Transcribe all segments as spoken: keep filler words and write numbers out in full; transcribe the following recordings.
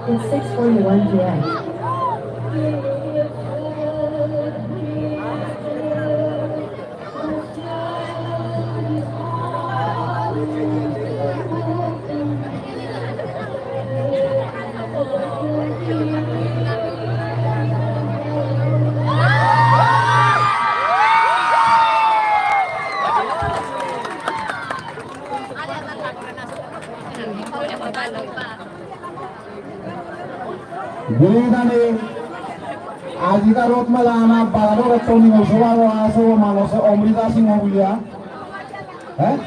It's six forty-one p m. গুরুদানে আজিকা রথমেলা আমার বারো রত্ন নিমন্ত্রণ আছে ও মানুষ অমৃতা সিংহ বুলিয়া। হ্যাঁ?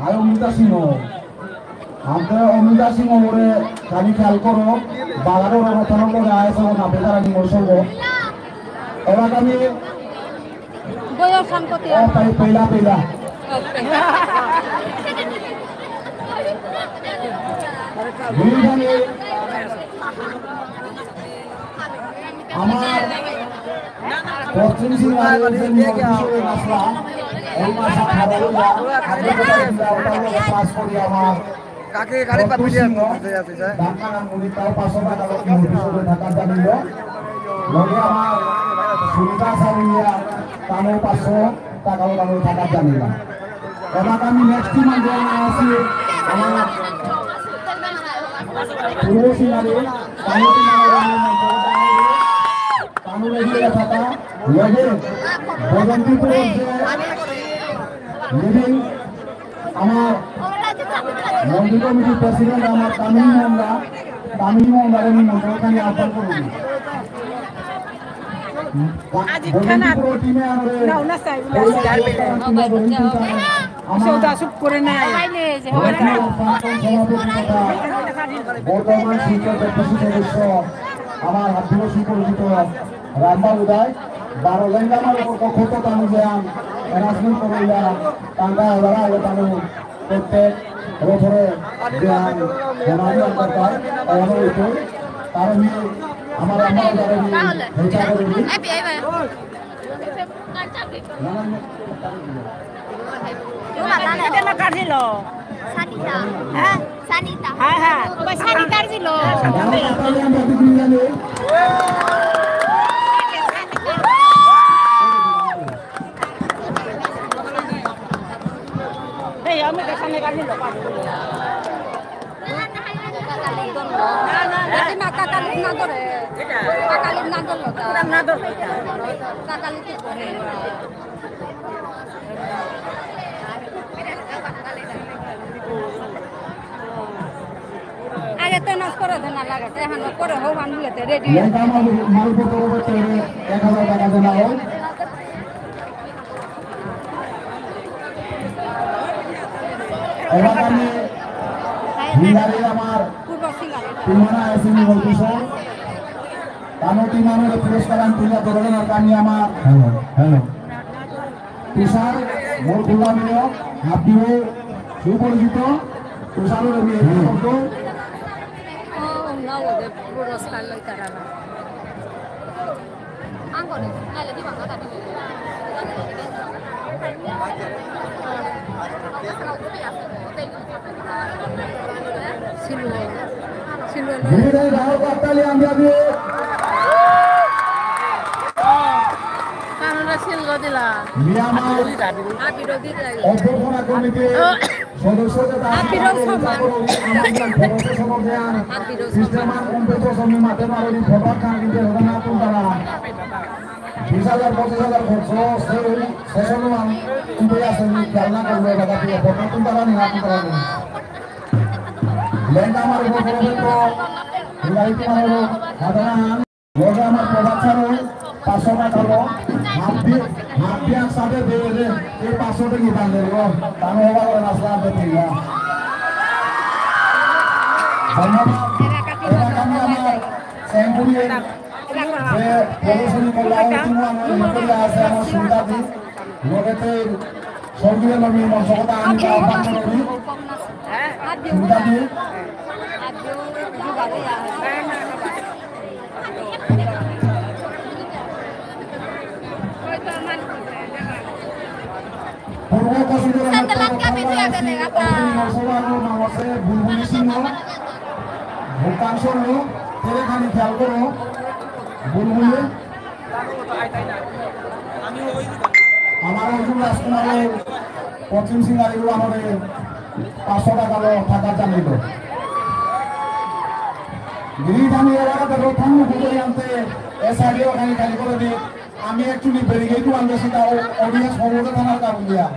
আর অমৃতা সিংহ। আপনারা অমৃতা সিংহ ওরে খালি খেয়াল করো, বারো রত্ন করে আছে ও না বেকার নিমন্ত্রণ। এবার আমি বয়স সম্পত্তি ও, পে-, পেলা, পেলা। ওকে। বুঝলি? আমার পশ্চিম সিঙ্গারে যে নিয়ম আসলা, এই মাসে খারাপ হইয়া, আগে কোথায় দিলা, ওটার মধ্যে পাস করি আমার কাকে গাড়ি পাত বুঝিয়া আছে, আছে, আছে। দান মানা মুনি তাও পাঁচশো টাকা লোক মুনি পিছনে থাকার জানিল। লগে আমার সুনিতা সাউলিয়া, তানো পাঁচশো টাকা লোক আমি থাকার জানিল। এবার আমি নেক্সট টিম আনবো, আমার আছে, আমার পূর্ব সিনারি, তানো টিম আনবো, তানো লেগে থাকা, লগে বদন্তিপুর যে লিডিং আমার মন্দির কমিটির প্রেসিডেন্ট আমার তামিল মোহন দা, তামিল মোহন দাকে আমি মন্ত্রণখানি আহ্বান করুন। আজি খানা বদন্তিপুর টিমে আমাদের না, না, সাহেব, না, সাহেব। আমার সৌদা চুপ করে নাই। প্রাক্তন সভাপতি তথা বর্তমান শিলচর ডেপুটি সদস্য আমার হাবির সুপরিচিত রামবাবু দায়, বারো জন আমার উপর কখত তানু যে আন, অ্যানাউন্সমেন্ট করে দিলাম, তাঙ্গা এবারা আগে তানু প্রত্যেক বছরে যে আন, এনারি আনতে পারে, এবার ওই তো, তার আমি আমার আমার যারা কি তাহলে হেলথ করে দিই। হ্যাপি আইবা। এটা না কাটিল। সানিতা। হ্যাঁ? সানিতা। হ্যাঁ, হ্যাঁ। ওই সানিতার দিল। এই, আমি তো সামনে গাড়ি লোক। না, না, না, না, ধরে। কাকালি না ধরলো তা। না ধরলো তা। কাকালি কি করে? আগে তো নাচ করে দেনা লাগে, এখন করে হোক আনলে তো রেডি। লেখা মাল, মালপত্র করতে এক হাজার টাকা দেনা হোক। এবার আমি হিঙ্গারে আমার পূর্ব সিঙ্গারে। তিমানা এসে নিয়ে বলতেছে, কানো তিমানোর পুরস্কার আমি তুলে ধরবেন আর আমি আমার হ্যালো, হ্যালো। তুষার, মোর খুলা মিলক, হাবিও, সুপরিচিত, তুষারর আমি এই শব্দ। ও, না, ওদের পুরস্কার লই তারা না। আঙ্গনে, নাইলে দিবা, কথা দিবি। সিলুয়া। সিলুয়া লয়। বিদায় দাও, করতালি আমরা দিয়ে। কারণ সিলগো দিলা। মিয়ানমার আবিরো দিলাই। অভ্যর্থনা কমিটি। ও। সদস্য তথা আপিরও সমান। সমাজের সমাজে আন। আপিরও সমান। খ্রিস্টান কম্পিটিশন মাতে মারুনি ফটো খান কিন্তু ওটা না তুলতারা। বিশ হাজার, পঁচিশ হাজার খরচ, সেই সেশন মান কিন্তু আসেনি, খেয়াল না করলে বাধা দিয়ে ফটো তুলতারা নি, না তুলতারা নি। লেঙ্গা আমার উপর পড়বে তো, লাইট মারো, হাতানা। লগে আমার প্রভাত স্যারও পাঁচশো টাকা হলো। হাত দিয়ে, হাত দিয়ে একসাথে দিয়ে দে। এই পাঁচশো টাকা নিতাম দে গো। তাহলে ওরা করে রাস্তা আনতে ঠিক না। ধন্যবাদ। এবার আমি আমার সেঞ্চুরি যে প্রদর্শনী করলাম, ওই টিমও আমার ভিতরে আছে, আমার সুবিধা দিই। লগতে সঙ্গীত আমি মঞ্চকতা আমি আহ্বান করি। সুবিধা দিই। পূর্ব কসুদুর সাথে লঙ্কা ভিডিও করে লেগা তা। বুলবুলি সিংহ, ভূতাংশ লোক, তেরে খানি খেয়াল করো, বুলবুলি। আমার অর্জুন রাজকুমার পশ্চিম সিঙ্গারিগুলো আমাদের পাঁচশো টাকা লো থাকার জানিল। গিরি জানি এলাকাতে রথন মুখে আনতে এসআইডি ওখানে খালি করে দিয়ে আমি একচুয়ালি বেরিয়ে একটু আনতে সেটা অডিয়েন্স হলতে থানার কারণ দিয়া।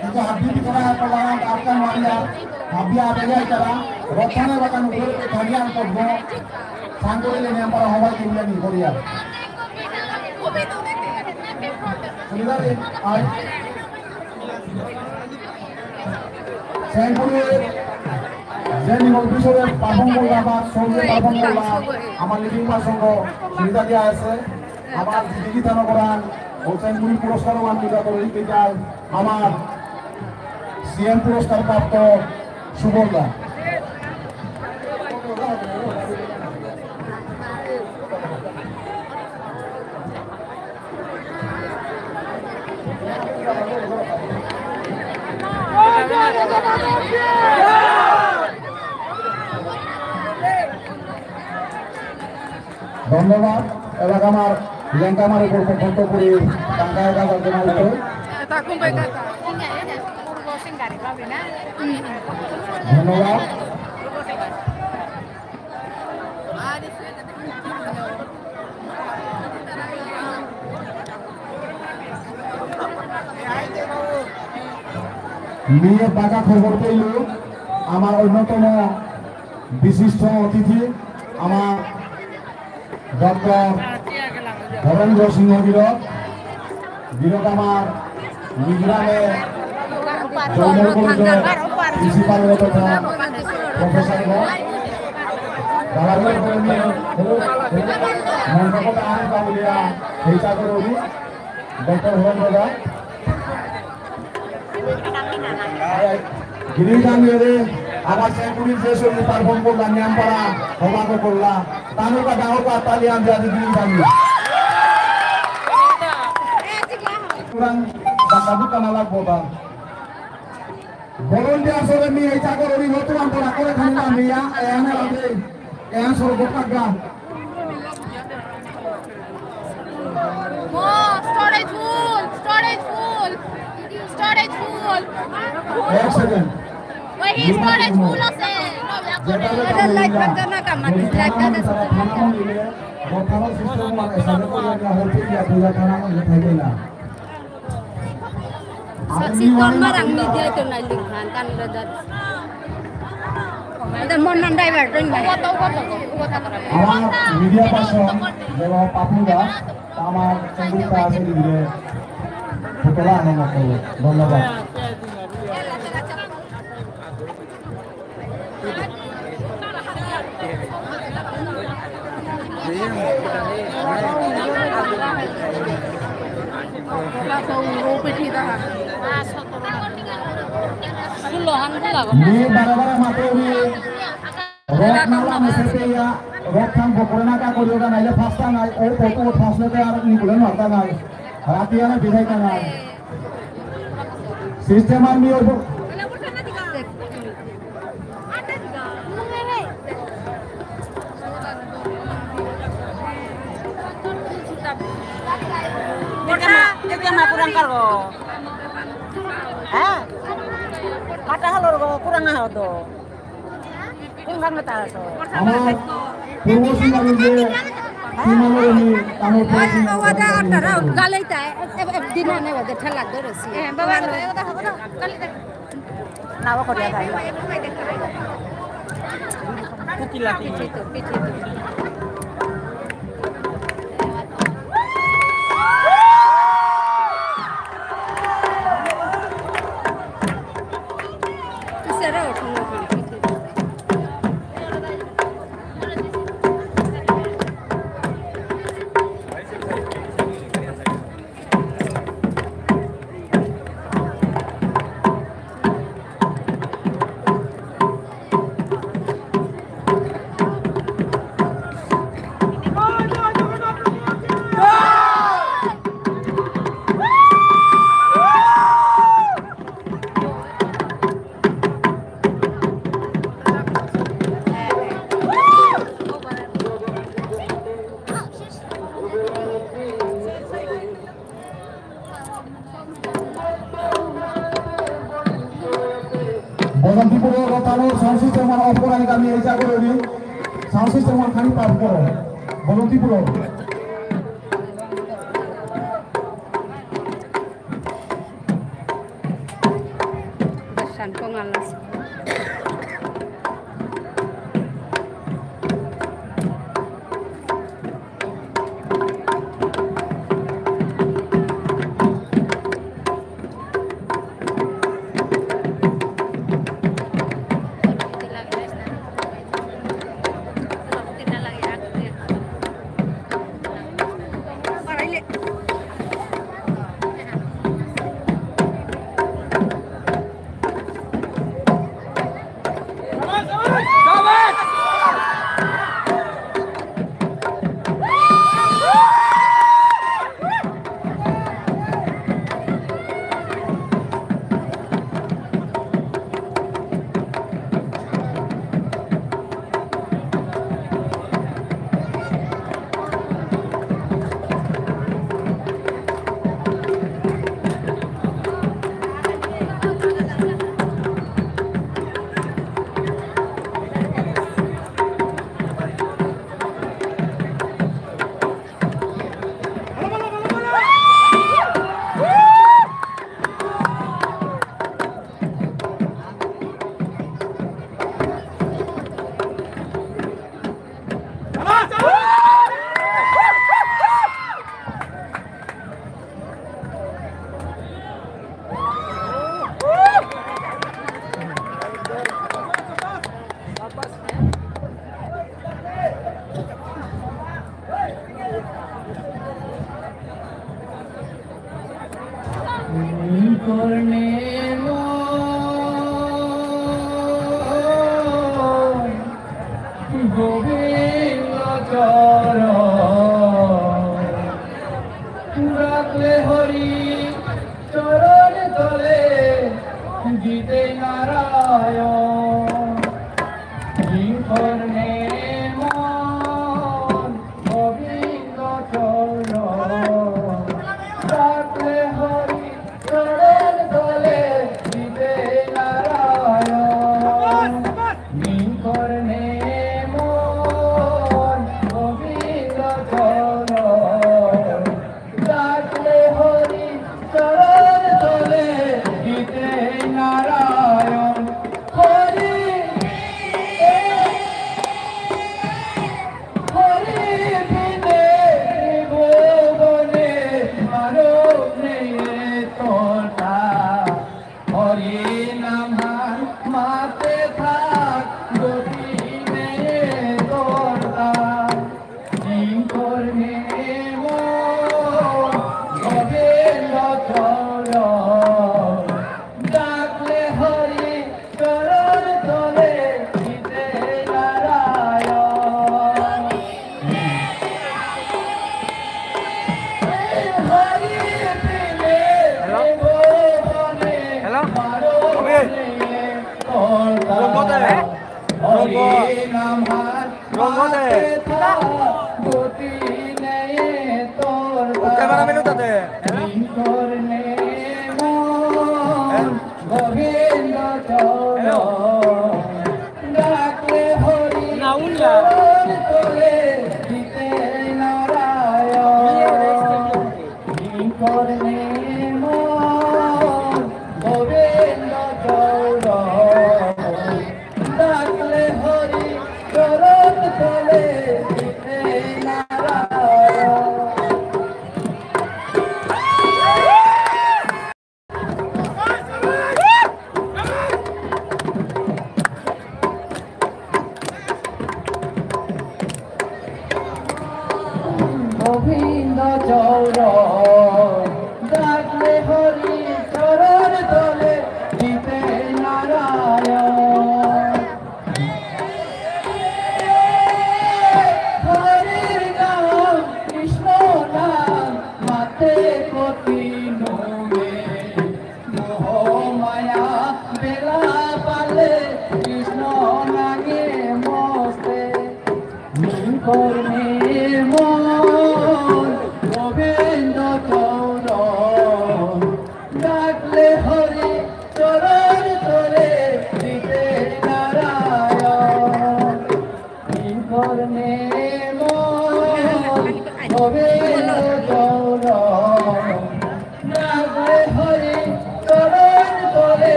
কিন্তু হাবি ভিতরে আর প্রধান আটকা মারিয়া হাবি আটে যায় তারা রথনে বাগান উপরে খালি আন করবো। সাঙ্গরে লেনে আমরা হবাই কিনলে নি করিয়া। সেঙ্কুরি যে নিমন্ত্রিত পার্বণ করলা বা সঙ্গে পার্বণ করলা, আমার লিভিং পার্সন সুবিধা দিয়া আছে। আমার দিদি গীতা নগরান ও সেঙ্কুরি পুরস্কারও আমি দিতে চাই। আমার সিএম পুরস্কার প্রাপ্ত সুবর্ণা। ধন্যবাদ। এলাকা আমার লেঙ্কা আমার উপর প্রকল্প করে টাকা এক হাজার জমা দিতে। ধন্যবাদ। নিয়ে বাঘা খবর পেল আমার অন্যতম বিশিষ্ট অতিথি আমার ডক্টর হরেন্দ্র সিংহ গিরক, গিরক আমার মিজোরামে জন্মগ্রহণ করে প্রিন্সিপাল তথা প্রফেসর গো। বালাগুড়া কর্মী মণ্ডপতা আন কাউলিয়া হেইচা করুরি ডক্টর হরেন্দ্র দা। গিরি জানিয়ে আমার সেঞ্চুরি শেষ হয়ে পারফর্ম করলা, নিয়াম পারা, হবা তো করলা। তানুকা ডাঙর কা তালি আন দিয়া দিন জানি। সুতরাং, দাদা দোকান লাগবো বা। ভলান্টিয়ার সরে মি এই চাকরি নতুন আন্তরা করে খানি না মিয়া, এ আনে রাতে, এ আন সরে গোটা গা। Oh, storage full, storage full, storage full. এক সেকেন্ড। Wait, storage full আছে। No, we have যেটা যেটা এটা লাইট বললাম, থাকতে না, কাম যদি দিস, লাইট থানা থাকতে মনে তারা থানা মনে নিলে, বর্তমান সিস্টেম মানে সাথে করে আমরা হচ্ছে কি, আর দুইটা থানা মনে থাকবে না। Saksi kon marang media to na linghan kan da. Ada mon nan driver to na. আমার মিডিয়া পার্সন যেমন পাপু দা, আমার সঙ্গীতটা আছে দিলে ফটোলা আনো না করবো। ধন্যবাদ। মি বারে বারে মাতে মি রথ নালা মেসেজে ইয়া রথ খান বকরে না কা করিও না নাইলে ফাস্তা নাই ও কত ফাসলে তে আর নিকুলে মারতা নাই রাতি আর বিদায় কা নাই সিস্টেম আর মি ওই Ito na, ito na, kurang kargo. Ha? Kata halor ko, kurang nga to. Kurang nga tayo to. আমার পূর্ব সিঙ্গাপুরে সীমালয় আমি আমার পূর্ব সিঙ্গাপুরে Wada atara galay ta, eh, eh, eh, dinane wada thala doresi. Eh, bawa, bawa, bawa, bawa, galay ta. নাও করিয়া খাই। কুকিলা কি? বসন্তিপুর রতানো সাউন্ড সিস্টেম অফ করানি আমি এই চাকরি সাউন্ড সিস্টেম খানি পাস করো বসন্তিপুর Dasan ko nga lang. Hello? Hello? Okay. Hello?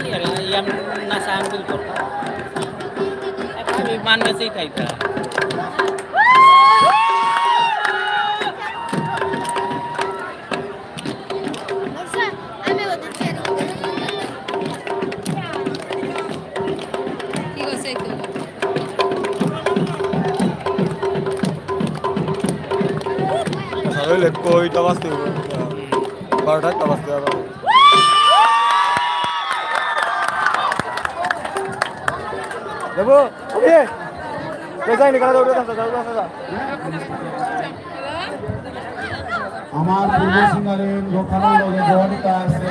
Hello? Yang nasa ambil kota. Kami mana sih kaita? তাহলে কয়টা বাজতে হবে? বারোটা একটা বাজতে হবে। দেবো? ওকে। কে যায়নি? কারা দৌড়ে দাঁড়া, দাঁড়া, দাঁড়া, দাঁড়া। আমার পূর্ব সিঙ্গারের গোখানোর লগে জড়িত আছে।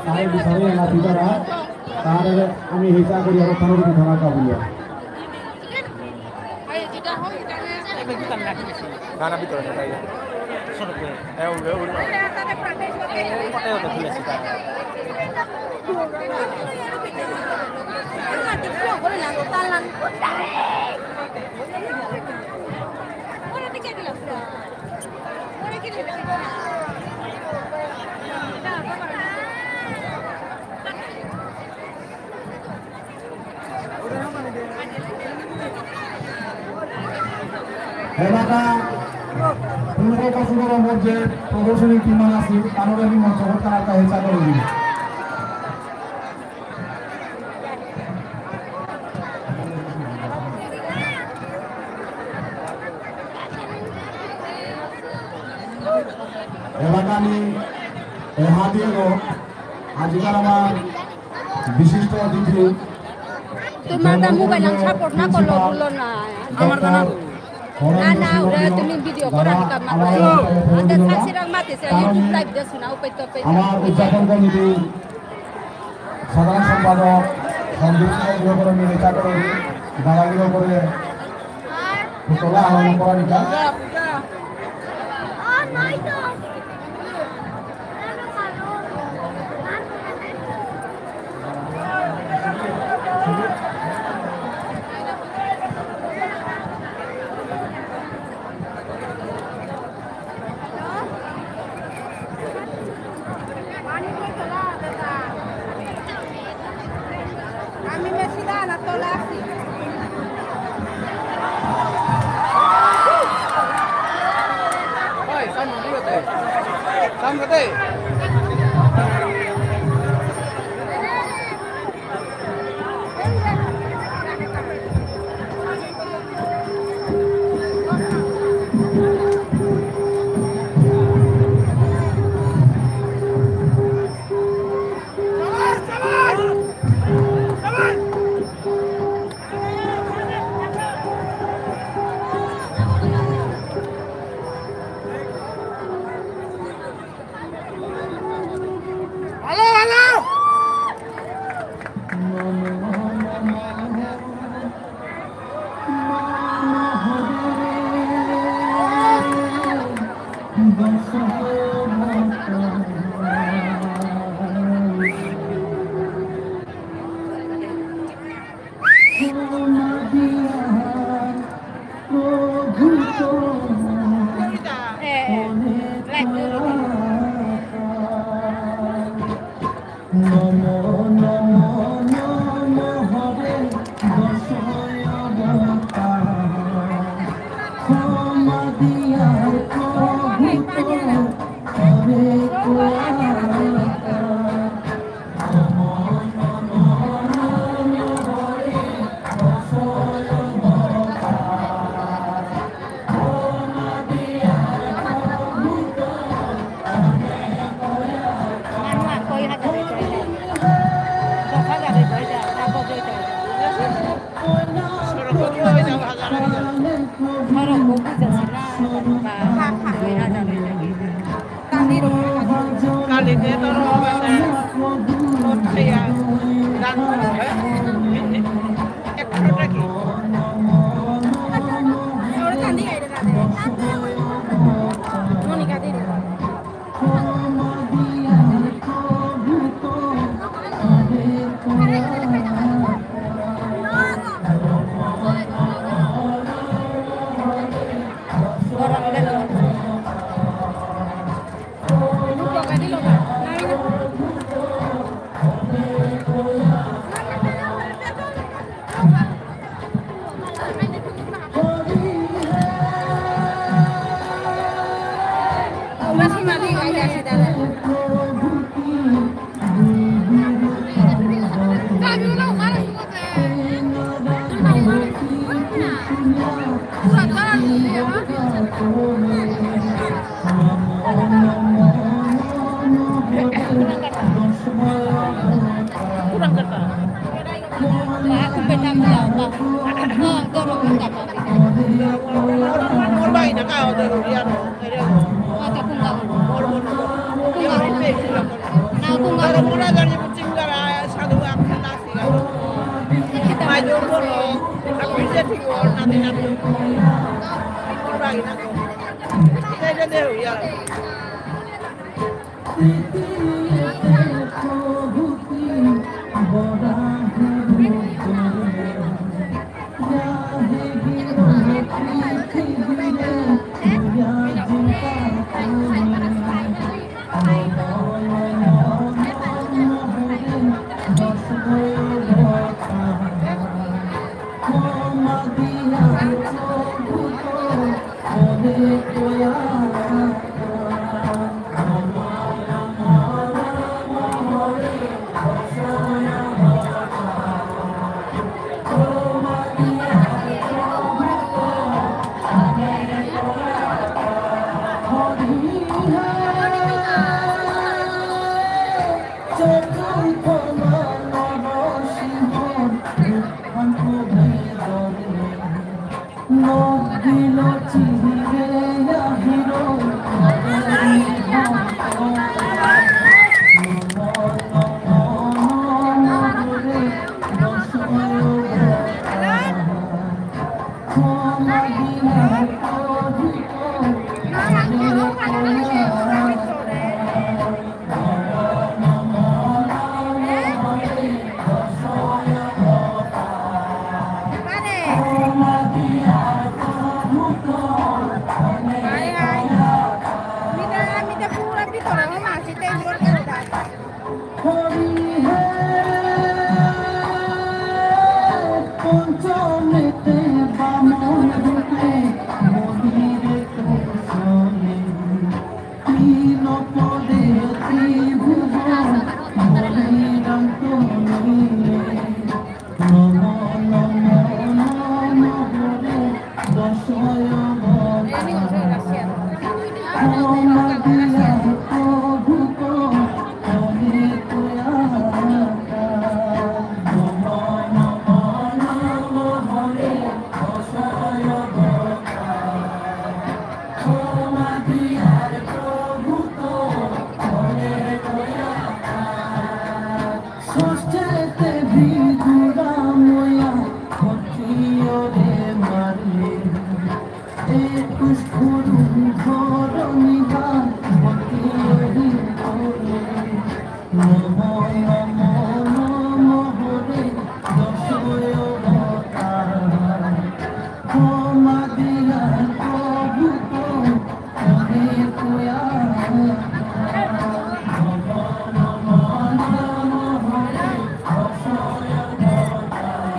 তাই বিচারে না পিতারা, তার আমি হিংসা করি, আমার থানোর পিতারা কাবুলিয়া। না, না, ভিতরে না, বাইরে। এ, উড়বে, উড়বে। এলাকা পূর্ব কচুগড়ের মধ্যে প্রদর্শনী টিম আছে, তারও আমি মঞ্চ করতে আর তাই চাকরি দিই। এলাকা আমি এ হাতিয়ে আজিকার আমার বিশিষ্ট অতিথি তোমার দা মোবাইল আন সাপোর্ট না করলো, বললো না। আমার দা না। না, না, ওরা তুমি ভিডিও করার কাম না করে। আচ্ছা, সাসিরাং মাতে সে YouTube লাইভ দেছ না, ওপে তো পে। আমার উদযাপন কমিটি সাধারণ সম্পাদক সঞ্জীব সিংহ গৃহকর্মী নেতা করে দাদাগিরি করে পুতলা আহরণ করা নিকা। আমি মেশিদা না তোলা আছি।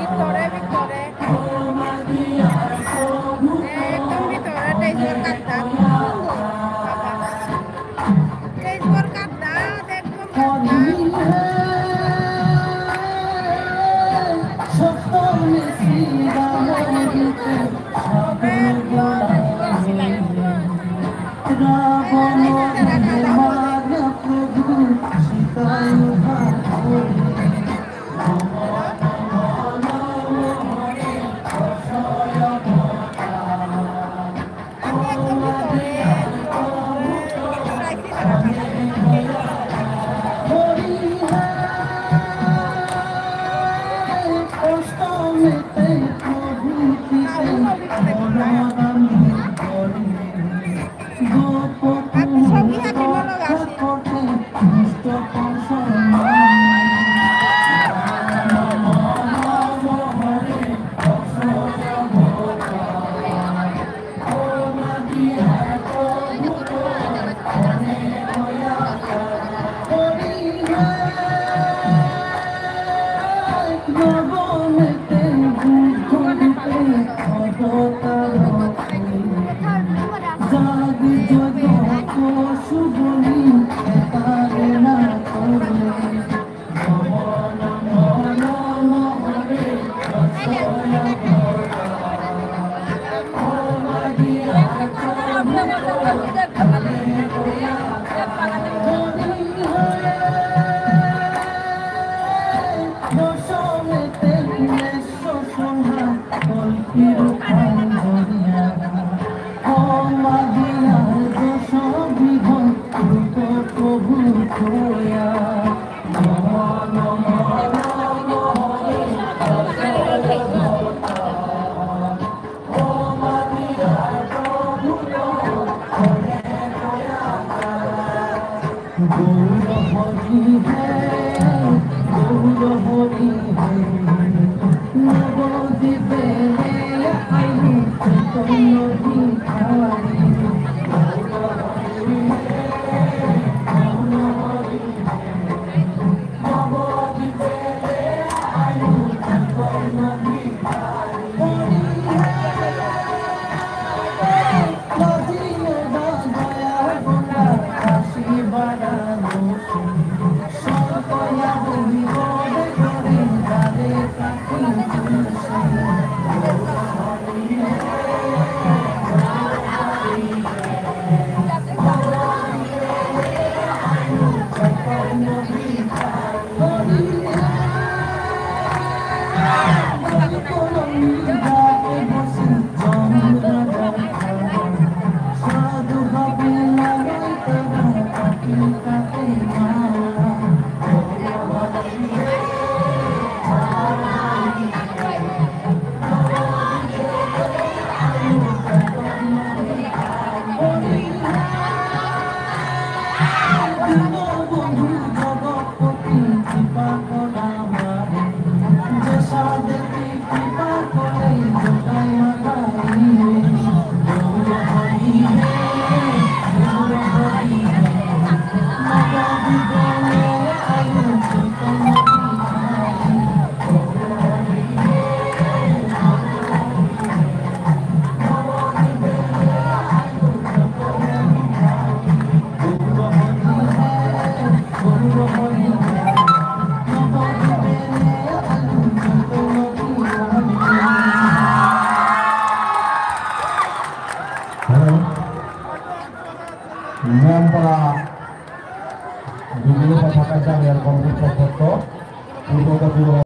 ভিতরে, ভিতরে। একদম ভিতরে, তেইশ গড় কাট্টা। তেইশ গড় কাট্টা, একদম কাট্টা। গৌর হরি হে, গৌর হরি হে, নবদ্বীপে আইলু চৈতন্য ভিক্ষা।